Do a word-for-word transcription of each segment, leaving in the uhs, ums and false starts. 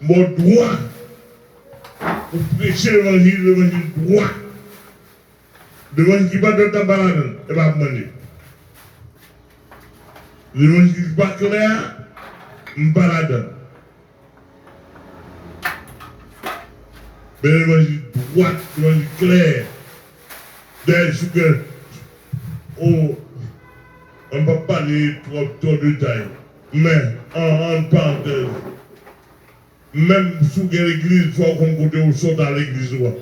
Bon, dwa pou preche levanjil, levanjil dwa. Levanjil ki pa dwat la, m pa ladan l, e pa pou mande. Levanjil ki pa klè a, m pa ladan l. Men levanjil dwat, levanjil klè. Dayè, si w gen, o, m p ap pale twòp, twòp detay. Men, an, an parantèz, menm si w gen legliz, fò w konn kote w sot a legliz ou a.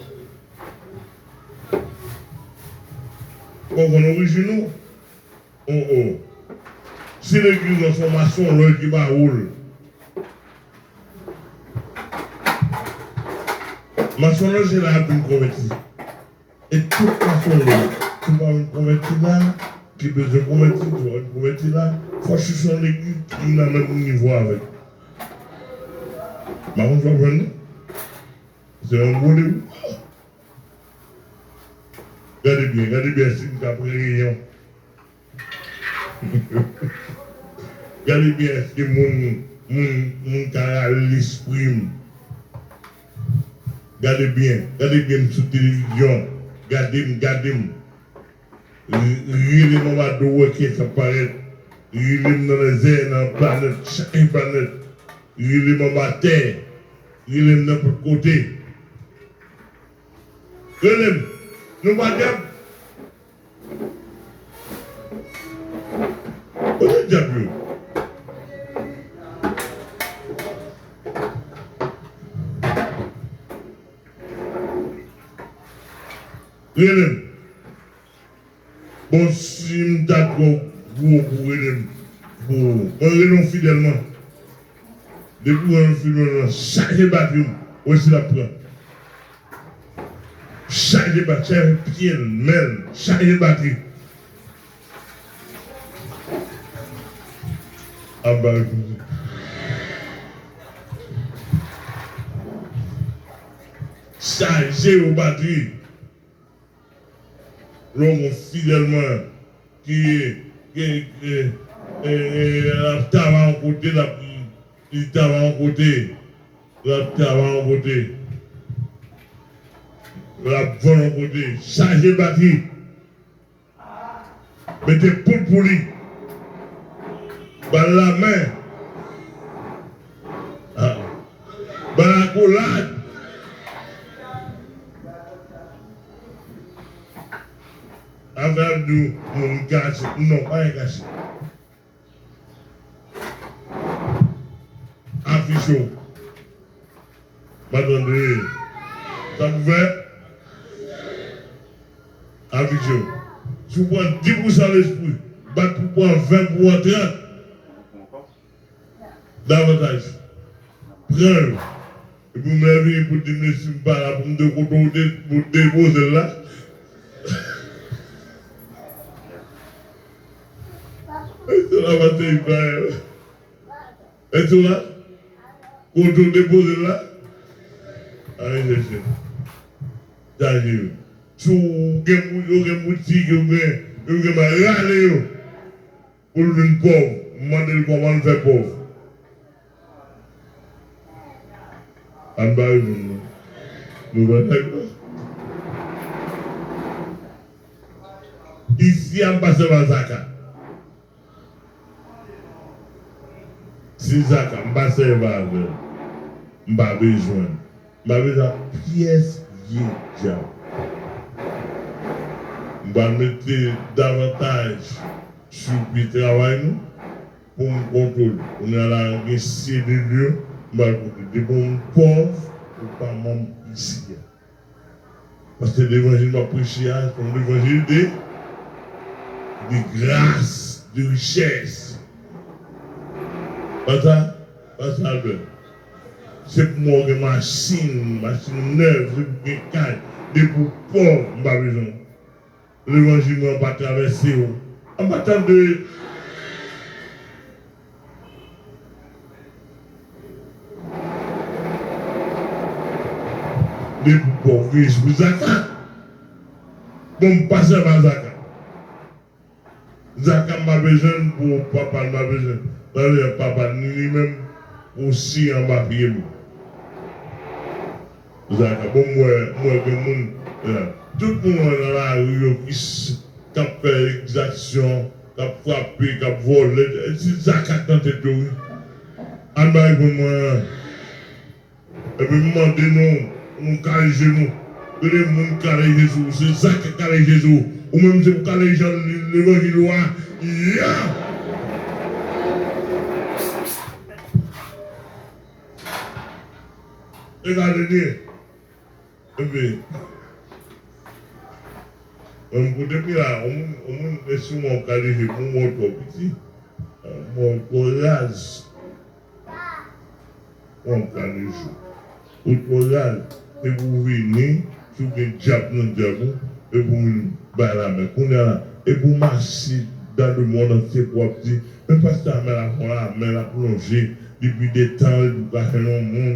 Fò w konn orijin ou. O, o. Si legliz lan se yon masonlòj ki ba ou l, masonlòj se la y ap vin konvèti. E tout masonlòj ki pa vin konvèti la, ki bezwen konvèti, ki pa vin konvèti la, fò se yon legliz ki nan menm nivo avèk. M pa konn si w ap jwenn li. Se yon gwo de. Gade byen, gade byen si m ka pran reyon. Gade byen èske moun, moun, moun ka rale lespri m. Gade byen, gade byen m sou televizyon. Gade m, gade m. Rele m anba do wè kiyès k ap parèt. Rele m nan lèzè, nan planèt, chak planèt. Rele m anba tè. Rele m nenpòt kote. Rele m. Nou pa dyab. Kote dyab yo? Rele m. Bon, si m ta twò gwo pou rele m, pou mwen rele w Fidèl mwen. Depi w wè m fin wè l chaje batri m, wè si l ap pran. Chaje batri, chaje pye l, men l, chaje batri. Aba, chaje yo batri. Lè w gon Fidèl mwen ki, ki, ki, e, e, l ap tava yon kote, l ap, li tava yon kote, l ap tava yon kote, l ap vann yon kote, chaje batri, mete poud pou li, ba l lamen, a, ba l akolad. Afè ap di w moun kache. Non, pa gen kache. Afiche w. M pa tande. Sa pou fè? Afiche w. Si w pran dis pousan lespri, bat pou pran ven pou pran trant. Davantaj. Pran yo. Epi m lè vini pou di m si m pa la pou m de kote w de-, pou depoze l la. Èske w la, pastè Israël? Èske w la? Kote w depoze l la? Ale chèche. Chaje yo. Si w gen, yo gen boutik, yo gen, yo gen bagay, rale yo. Pou l vin pòv, m mande l kòman l fè pòv. Ann ba reponn mwen. Nou pa dakò. Isi a, m pa sèvi a zaka. Si zaka, m pa sèvi avè l. M pa bezwen l. M pa bezwen ak pyès vye djab. M pral mete davantaj sou pye travay nou pou m kontwole. Kounye a la, gen selil yo, m pral kontwole. Depi w pòv, ou pa manm isi a. Paske levanjil m ap preche a, se yon levanjil de, de gras, de richès. Pa sa? Pa sa, Albert? Se pou mwen w gen machin, machin nèf, se pou w gen kay. Depi w pòv, m pa bezwen w. Levanjil mwen pa travèse w. An pa tande. Depi w pòv, gen espri zaka. Bon, m pa sèvi a zaka. Zaka m pa bezwen l pou papa l, m pa bezwen l. Sa vle di papa l ni li menm osi anba pye m. Zaka, bon, m wè, m wè gen moun, eh, tout moun wè nan lari yo ki s-, k ap fè egzaksyon, k ap frape, k ap vòlè, se zaka k nan tèt yo, wi. Ann ba reponn mwen an. Epi m mande nou, nou kale je nou. Rele moun kale je sou ou, se zaka k kale je sou ou. Ou menm se pou kale je levanjil ou a. Ya! E gade byen. Epi, menm kote m ye a, yon moun, yon moun, e sou mwen w kale je pou mwen w twò piti. Mwen w twò raz. Mwen w kale je. Ou twò raz. E pou w vini, si w gen dyab nan dyab ou, e pou w vin bay lamen. Kounye a la, e pou w mache dans le monde entier pou w ap di, men pastè Amel a fè yon lamen, l ap lonje, depi de tan, epi w ka jwenn yon moun.